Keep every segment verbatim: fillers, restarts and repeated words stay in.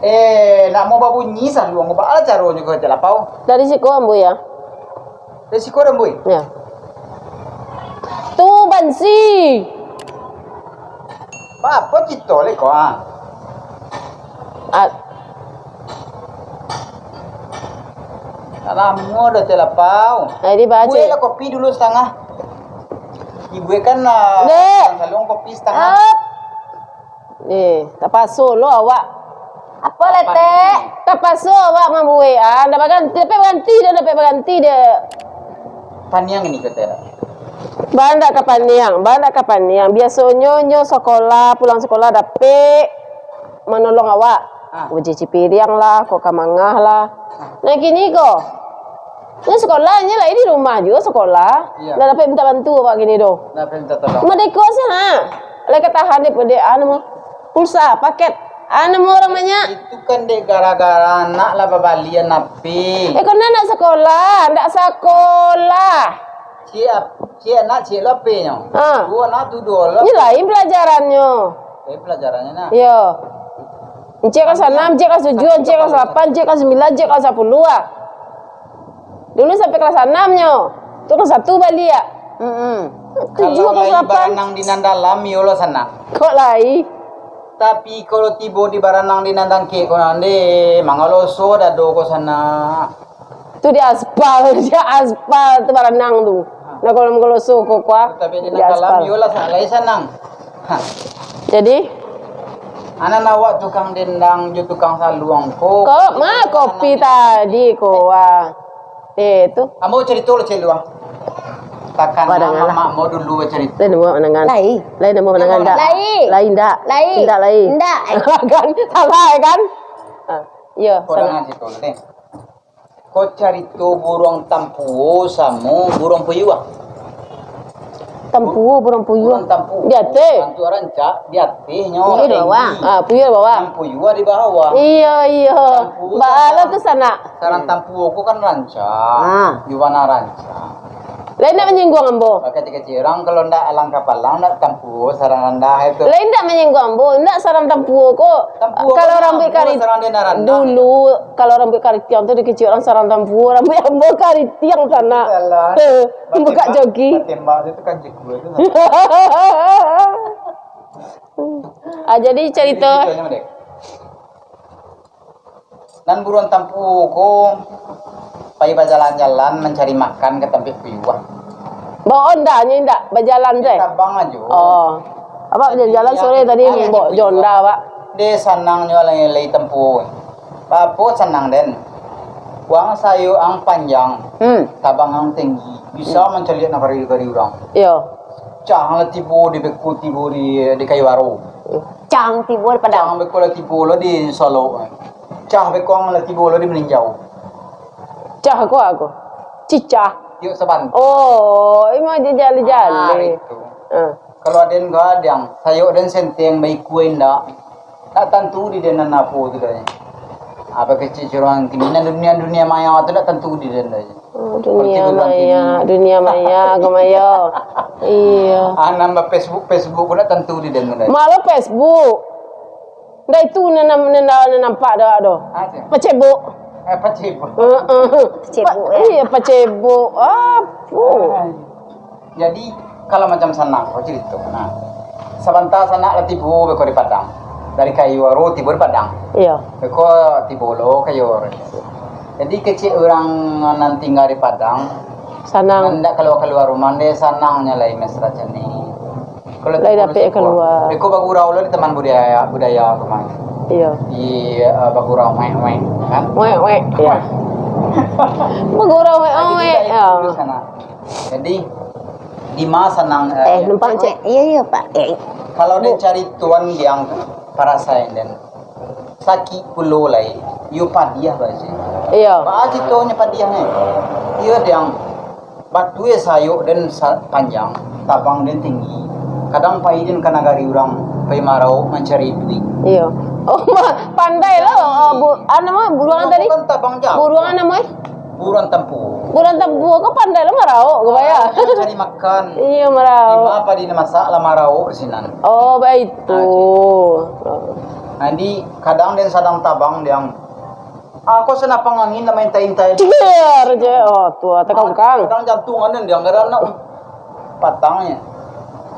Eh, nak mau babunyi saluang ko, baa caronyo ko, Tek Lapau? Dari siko, Ambo, ya. Dari siko, Ambo? Ya. Tu bansi. Apo carito lai ko, ah? Ah. Tak lamo doh, Tek Lapau. Jadi, baca. Bueklah kopi dulu satangah. Dibuekkan lah. Dek. Saluang kopi satangah. Ap. Eh, tapaso lo awak. Apo lai, Tek? Tapaso awak mambuek, ah. Ndak baganti, dapek baganti dah, dapek baganti dah. Paniang ni kata. Baa ndak ka paniang, baa ndak ka paniang. Biasonyo nyo sakolah, pulang sakolah dapek manolong awak. Ah. Mancuci piriang lah, kok ka mangah lah. Ah. Nah, kini ko, nyo sakolah, nyo lai di rumah juo sakolah. Iya. Ndak dapek minta bantu awak kini doh. Ndak dapek minta tolong. Madeko sih, ha. Lai ka tahan dek, dek, anu, pulsa, paket. Anu, urang banyak. Itu kan dek gara-gara anak lah babalian H P. Eh, kok ndak sakolah, ndak sakolah. Ciek, ciek anak, ciek lo H P-nyo. Ha. Duo anak tu duo lo. Ini lain pelajarannyo. Lain pelajarannyo, nah. Iyo. Encik kelas anam, encik kelas tujuah, encik kelas lapan, encik kelas sambilan, encik kelas sapuluah, ah. Dulu sampai kelas anam nyo. Tu kelas satu baliak. Mm-mm. Tujuah, kelas lapan. Kalau lai baranang di nan dalam, iyo lo sanang. Kok lai? Tapi kalau tibo di baranang di nan tangkek ko nande, mangaloso dado ko sanang. Tu di aspal, di aspal tu baranang tu. Ha. Nah, kalau mangaloso ko kuah, tapi di nan dalam, iyo lah, sa-, lai sanang. Ha. Jadi? Anan awak tukang dendang jo tukang saluang ko. Ko, ma kopi tadi ko, wah. Eh, tu. Ambo carito lo, Cik Luang. Takana mamak ambo dulu bacarito. Lai namo manangan? Lai. Lai namo manangan, ndak? Lai. Lai, ndak? Lai. Ndak, lai. Ndak. Kan? Salah, kan? Ah, iyo, salah. Ko carito buruang tampuo samo buruang puyuah. Tampuo, buruang puyuah. Buruang tampuo. Di ateh. Bantuak rancak, di atehnyo tinggi. Puyuah di bawah. Ah, puyuah di bawah. Nan puyuah di bawah. Iyo, iyo. Baa lo tu sanak. Sarang tampuo ko kan rancak. Ah. Di bana rancak. Lai ndak manyingguang ambo? Kecek-kecek urang, kalau ndak alang kapalang, ndak tampuo sarang randah itu. Lai ndak manyingguang ambo, ndak sarang tampuo ko. Tampuo kalau kan rambuik kari-, sarang randah. Dulu, kalau rambuik karitiang tu dikecek urang sarang tampuo, rambuik ambo karitiang sanak. Salah. Buka joki. Batembak tu kan jekua tu. Ah, jadi carito. Jadi, carito nyo, Dek. Nan buruang tampuo ko pai bajalan-jalan mancari makan ka tampek puyuah. Bawa onda nyo indak, bajalan se? Tabang ajo. Oh. Abak bajalan-jalan sore tadi, bawa jo onda, Pak. Deh, sanangnyo lai, lai tampuo. Baa sanang den. Wang sayok ang panjang, hmm, tabang ang tinggi, bisa mancaliak nagari-nagari urang. Iyo. Cah lah tibo di beko, tibo di, di kayu aro. Cah tibo di Padang. Cah beko lah tibo lah di Solok. Cah beko lah tibo lah di Maninjau. Cah ko apo? Cicah. Tiok sabantak. Oh, imo jali-jali. Ah, itu. Ah. Kalau aden gadang, sayok den senteng baikua indak. Tak tantu di den nan apo tu doh. Apo kecek urang kini, nan dunia-dunia maya tu tak tantu di den doh. Oh, dunia maya, dunia maya, agama yo. Iyo. Ah, nambah Facebook, Facebook ko ndak tantu di den doh. Malah Facebook. Ndak itu nan, nan, nan, nan nampak dah doh. Ah, siap. Pacebok. Eh, pacebok. Heeh. Pacebok, pa-, ya? Iyo, pacebok. Apo? Ah, iya. Jadi, kalau macam sanak ko carito, nah. Sabanta sanak lah tibo beko di Padang. Dari kayu aro tibo di Padang. Iyo. Beko tibo lo kayu aro. Jadi, kecek urang nan tingga di Padang, sanang. Nan ndak kalua-kalua rumah, deh, sanangnyo lai mesra cani. Lai dapek kalua. Beko bagurau lo di taman budaya, budaya rumah. Iyo. Di, eh, bagurau, wek, wek, kan? Wek, wek, iyo. Bagurau, wek, wek, iyo. Jadi, di ma sanang, eh, eh, numpang cek. Iyo, iyo, Pak. Eh. Kalau den caritoan yang parasaian den, sakik pulo lai, iyo padiah bae. Iyo. Baa caritonyo padiah ni? Iyo, yang batue sayok den sa-, panjang, tabang den tinggi. Kadang pai den ka nagari urang, pai marauk mancari duit. Iyo. Oh, ma-, pandai lo, oh, bu-, anu mah, buruang tadi? Buruang ko kan tabang jauah. Buruang anu mah? Buruang tampuo. Buruang tampuo ko pandai lo marauk, ko baya. Marauk, cari makan. Iyo, marauk. Di ma padi nan masak lah marauk di sinan. Oh, baitu. Ah, cik. Oh. Nah, di kadang den sadang tabang, diang. Ah, ko sanapang angin lah maintai-intai. Cier je, oh, tu, ah, takangkang. Kadang jantuang den, diang, kadang nak patangnyo.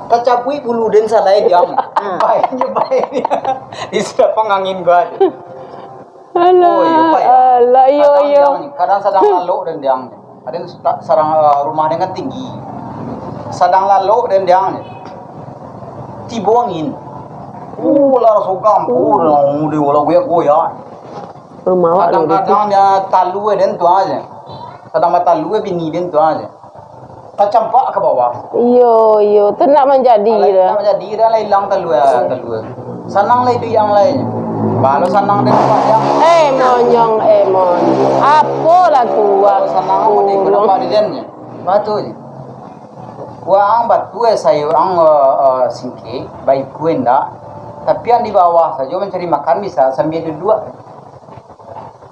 Tacabuik bulu den salai, diang. Baik je, baik. Di sanapang angin gua. Alah, oh, iyo, Pak, yo. Alah, iyo, kadang iyo. Diang, kadang sadang lalok den, diang. Ado sa-, sarang, eh, rumah den kan tinggi. Sadang lalok den, diang. Tibo angin. Oh, lah raso gampang, oh, dia lah goyak-goyak. Rumah awak dulu tu. Kadang-kadang dia talua den tu aja. Sadang batalua bini den tu aja. Tacampak ka bawah. Iyo, iyo, tu ndak manjadi. Alah, dah. Ndak manjadi dah, lah ilang talua, talua. Sanang lah iduik ang lai. Balo sanang den nampak, diang. Eh, monyong, eh, monyong. Apolah tu, balo sanang, ah, mode ko nampak di den je. Batu je. Waang batu, eh, sayur ang, eh, eh, singkek, baikua indak. Tapi ang di bawah sajo mancari makan bisa sambia duduak.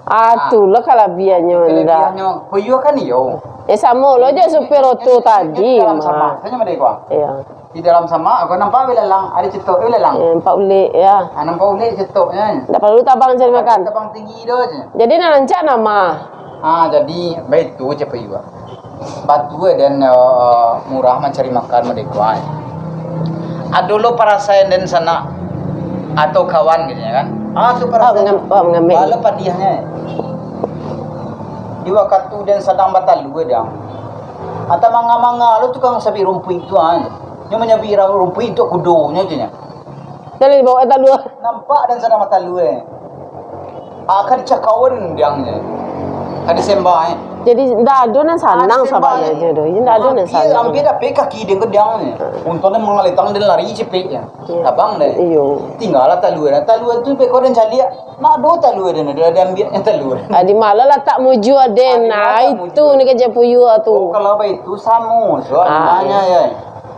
Ah, tu lah kalabiahannyo, ndak? Kalabiahannyo, puyuah kan iyo. Eh, samo lo jo supir oto tadi, Mak. Di dalam samak, sajo mode ko. Iyo. Di dalam samak, ko nampak belalang, ado cetok belalang. Eh, nampak ulek, yo. Ah, nampak ulek cetoknyo. Ndak paralu tabang cari makan. Tabang tinggi tu aja. Jadi, nan rancak nama? Ah, jadi, baitu je puyuah. Batu den, eh, murah mancari makan mode ko ai. Ado lo parasaian den sanak atau kawan gitu kan. Ah, tu parasaian. Oh, mangam-, oh, mangambil. Bala padiahnyo. Di wakatu den sadang batalua, diang. Atau manga-manga lo tukang sabik rumpuik tu ai. Nyo manyabik ra-, rumpuik untuak kudonyo je nyo. Jadi bawa talua. Nampak den sadang batalua. Ah, ka dicakawan diang je. Ka disembah, eh. Jadi, ndak ado nan sanang sabananyo tu. Ndak ado nan sanang. Ampia dapek kaki den ko diang je. Untuang den mangaletang den lari capek je. Iyo. Tabang den. Iyo. Tinggalah talua. Nah, talua tu beko den caliak. Nak ado talua den, ado diambiaknyo talua. Ah, di ma latak mujua den? Ah, di ma latak mujua. Nah, itu ni kaja puyuah tu. Oh, kalau baitu samo, so, ah, nanya, iyo.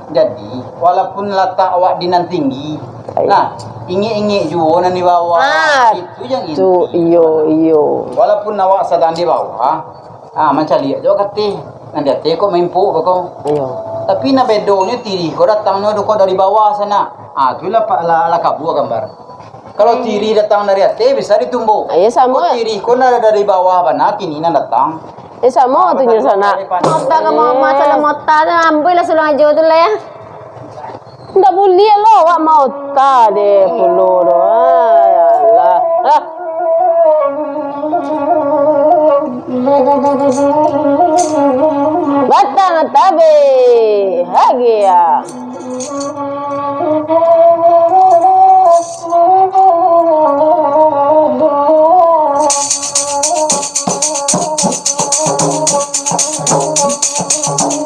Jadi, walaupun latak awak di nan tinggi, nah, ingek-ingek juo nan di bawah. Ah, itu yang tu inti. Iyo, iyo. Walaupun awak sadang di bawah, ah, mancaliak juo ka ateh. Nan di ateh kok maimpok beko. Iyo. Tapi nan bedonyo tirih ko datangnyo ko dari bawah sanak. Ah, tu lah, lah, lah kabua gambar. Kalau tirih datang dari ateh, bisa ditumbok. Iyo, samo. Kok tirih ko nan dari bawah bana, kini nan datang. Eh, samo tu nyo sanak. Mota ka ma-, masalah mota tu, ambuih lah suluang ajo tu lah, yo. Ndak buliah lo awak mota deh pulo tu. Ai, alah. Ah. Batang tabik, hagia.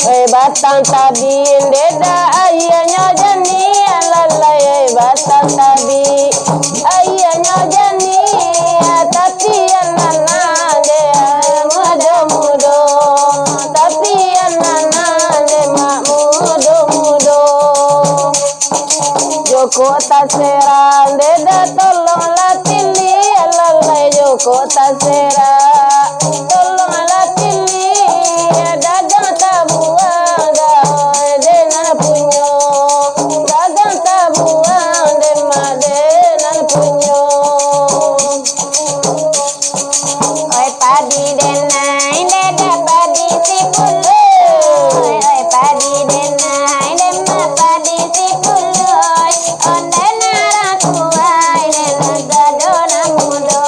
Eh, batang tabik, deda aianyo janiah lalai, eh, batang tabik, aianyo janiah, tapi anak-anak dek mudo-mudo, tapi anak-anak dek mak mudo-mudo. Jokok tasera, deda tolonglah tiliak lalai, jokok tasera, tolonglah tiliak, dagang tabuang, gaoi dek nan punyo, dagang tabuang, dek mak dek nan punyo. Oi padi denai, deda padi sipuluah. Oi padi denai, dema padi sipuluah. Onde nan tuai, dena gado nan mudo.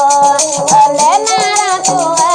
Onde nan tuai.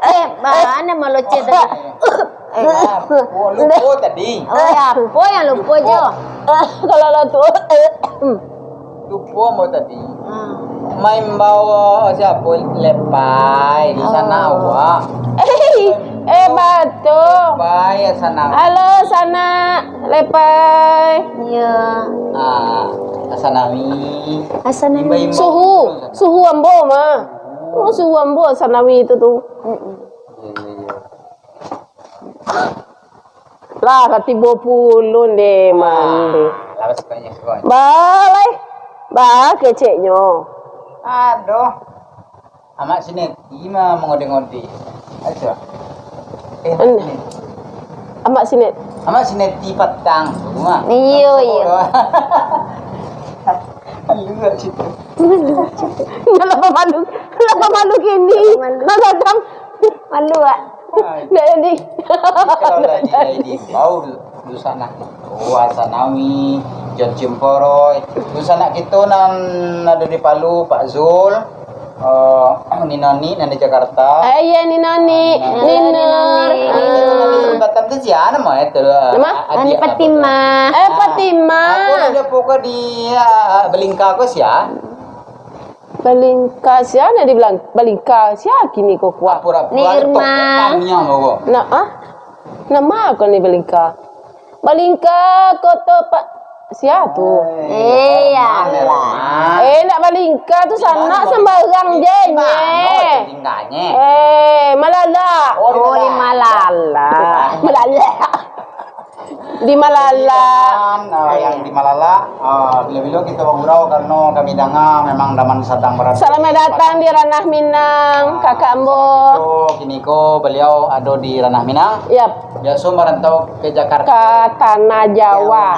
Eh, mana malocet tadi? Eh, ah, lupo, lupo tadi. Oh, ya, apo yang lupo, Jo? Kalau lah tu. Lupo ambo tadi. Hmm. Maimbau siapo? Lepai, di sana Oh. awak. Eh, eh, batul. Lepai, ya, sana. Halo, sana. Lepai. Iya. Ah, Asanawi. Asanawi. Imbau-imbau Suhu. Suhu ambo mah. Oh, suhu ambo Asanawi itu tu. Mm-mm. Iya, iya, iya. Lah, ka tibo puluah deh, mandi. Lawas banyak, kawan. Balai. Ba keceknyo. Aduh. Amak Sineti mah mangode-ngode. Ayo, coba. Eh, Amak En-, Sineti. Amak Sinet. Amak Sineti patang tu mah. Iyo, iyo. Malu lah situ. Malu lah situ. Kenapa malu? Kenapa malu gini? Malu. Nah, datang. Malu, Wak. Ndak jadi. Kalau lagi, lagi. Bau. Dunsanak kito, Asanawi, Jon Cimporoi. Dunsanak kito nan ado di Palu, Pak Zul, eh, Ni Noni nan di Jakarta. Ah, iya, Ni Noni. Ah, Ni Noni. Ni Noni. Batam tu sia namo itu? Nama? Adik Nani apa tu? Fatimah. Eh, Ah, Fatimah. Aku ni dia pokok di, ah, Belingka ko sia. Balingka sia nan di Balang-, Balingka sia kini ko kuah? Pura-pura Ni Irma. Tokok tamiang ko. Nah, ah? Nama ko ni Balingka? Balingka Koto Pak sia tu? Eh, ya lah. Eh, nak Balingka tu sanak sambarang je, nye. Eh, Malala. Oh, di Malala. Malala. Di Malala. Jangan, ah, yang di Malala, ah, bilo-bilo kito bagurau karano kami danga memang zaman sadang barada. Selamat datang di Ranah Minang, kakak ambo. So, kini ko baliau ado di Ranah Minang. Yap. Biaso marantau ke Jakarta. Ka Tanah Jawa.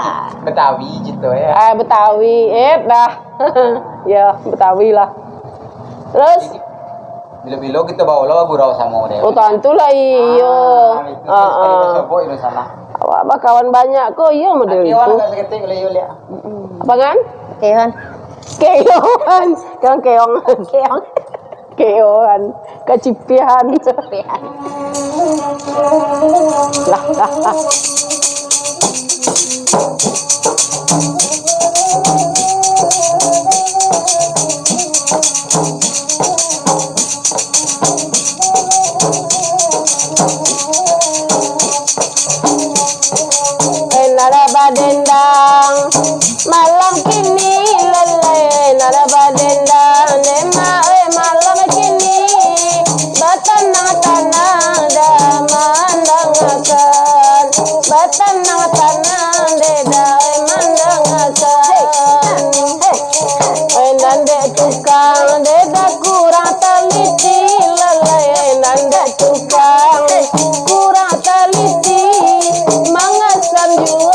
Betawi gitu ya. Ah, Betawi, eh, dah. Ya, Betawi lah. Terus? Bilo-bilo kito bawa lo gurau samo deh. Oh, tantulah iyo. Ah, itu sekali basobok itu salah. Awak bakawan banyak ko, iyo model itu. Keong lah saketek kalau iyo liak. Apa kan? Keong. Keong. Keong, keong. Keong. Keong. Kacipihan. Kacipihan. Lah, lah, lah. Eh, nada badendang. Malam kini lalai nada badendang, dema, eh, malam kini batanang-tanang dah mandangakan, batanang-tanang deh dah, eh, mandangakan. Eh, nan dek tukang deh dah kurang taliti lalai, eh, nan dek tukang kurang taliti, mangasan jua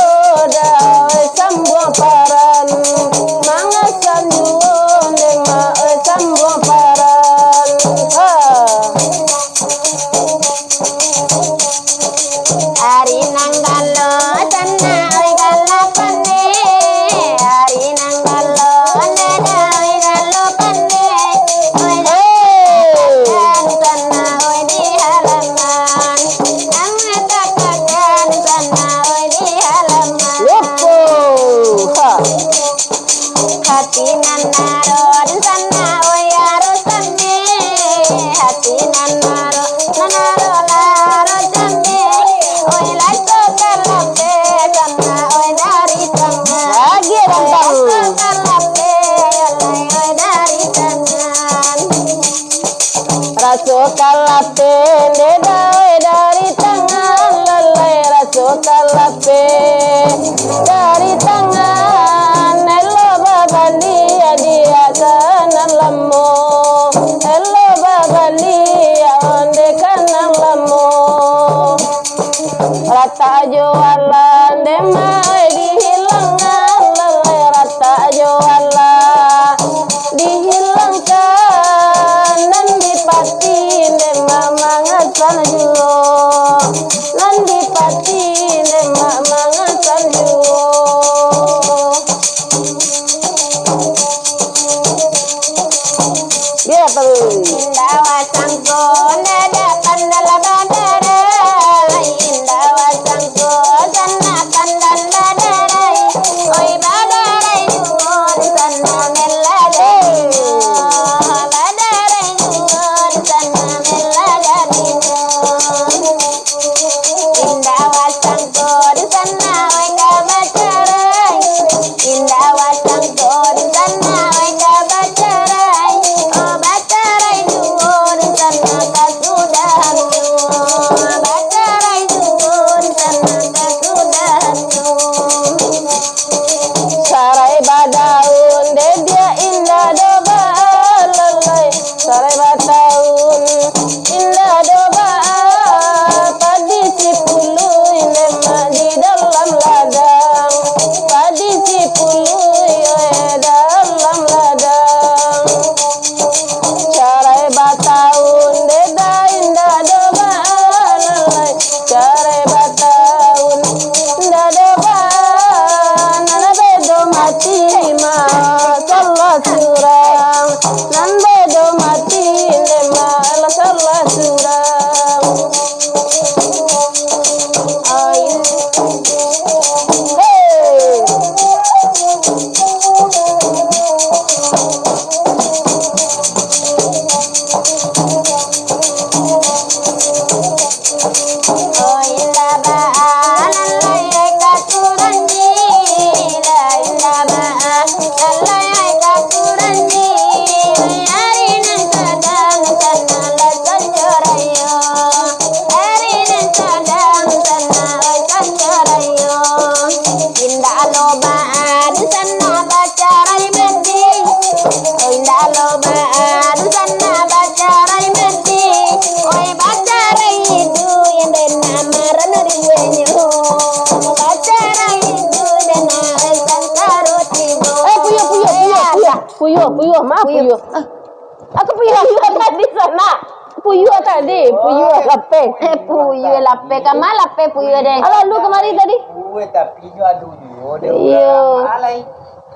Hati nan aro di sana, oi, aro sami. Hati nan aro, nan aro lah aro sami. Oi, raso kalape sana, oi, dari tangan. Lagi, Bang Tau. Raso kalape, oi, oi, dari tangan. Raso kalape, ndeh dawai dari tangan, lalai raso kalape dari tangan. Elo babaliak diak ka nan lamo, elo babaliak ondeh ka nan lamo. Ratak jo alah, ndeh mak, oi, dihilangkan, lalai ratak jo alah dihilangkan. Nan dipati, ndeh mak, mangasal juo, nan dipati, ndeh mak, mangasal juo. Bia taruih. Indak wasangko, ndak dapat dalam badarai. Indak wasangko, sana pandan badarai. Oi, badarai juo di sana meladai. Badarai juo di sana meladai. Indak wasangko di sana, oi, ka bacarai. Indak wasangko di sana, oi, ka bacarai. Oh, bacarai juo di sana kasudahannyo. Bacarai juo di sana kasudahannyo. Sarai badaun, deh diak indak doh baalalai. Sarai bataun, indak doh baa. Padi sipuluih, ndeh mak, di dalam ladang. Padi sipuluih, oi, dalam ladang. Sarai bataun, deh diak indak doh baalalai. Sarai bataun, ndak doh baa. Nan bedo mati, mak, salah surang. Nan bedo mati, ndeh mak, lah salah surang. Ai. Hei. Oi, indak baa, nan lai ai ka surang ji, indak baa, nan lai ai ka surang ji. Ari nan sadang sana lah sanjo rayo, ari nan sadang sana lah sanjo rayo. Indak lo baa di sana bacarai mati. Oi, indak lo baa di sana bacarai mati. Oi, bacarai iduik, ndeh nak, marano duonyo. Bacarai iduik, ndeh nak, sangkaro tigo. Eh, puyuah, puyuah, puyuah, puyuah. Puyuah, puyuah, maaf, puyuah. Puyuah. Ah. Aku puyuah tadi sana. Puyuah tadi, puyuah lapeh. Eh, puyuah lapeh. Kama lapeh puyuah deh? Alah, lu kamari tadi. Puyuah tapi nyo ado juo deh. Iyo. Urang alai.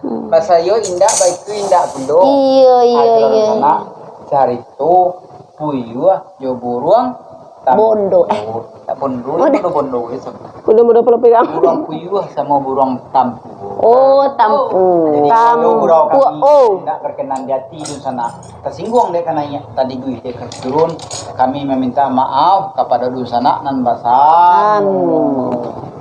Hmm. Pasal iyo indak, baitu indak pulo. Iyo, iyo, iyo. Sanak, cari tu puyuah jo buruang tam-, bondo. Eh. Tak bondo, oh, bondo, bondo, bondo, bondo, bondo. Bondo, bondo, bondo, bondo. Buruang puyuah samo buruang tampuak. Oh, tampuak. Jadi, kalau buruang kami indak berkenan di hati tu sanak, tersinggung dek ka naiak tadi duit dek ka turun, kami meminta maaf kepada dunsanak nan basamo. Amin.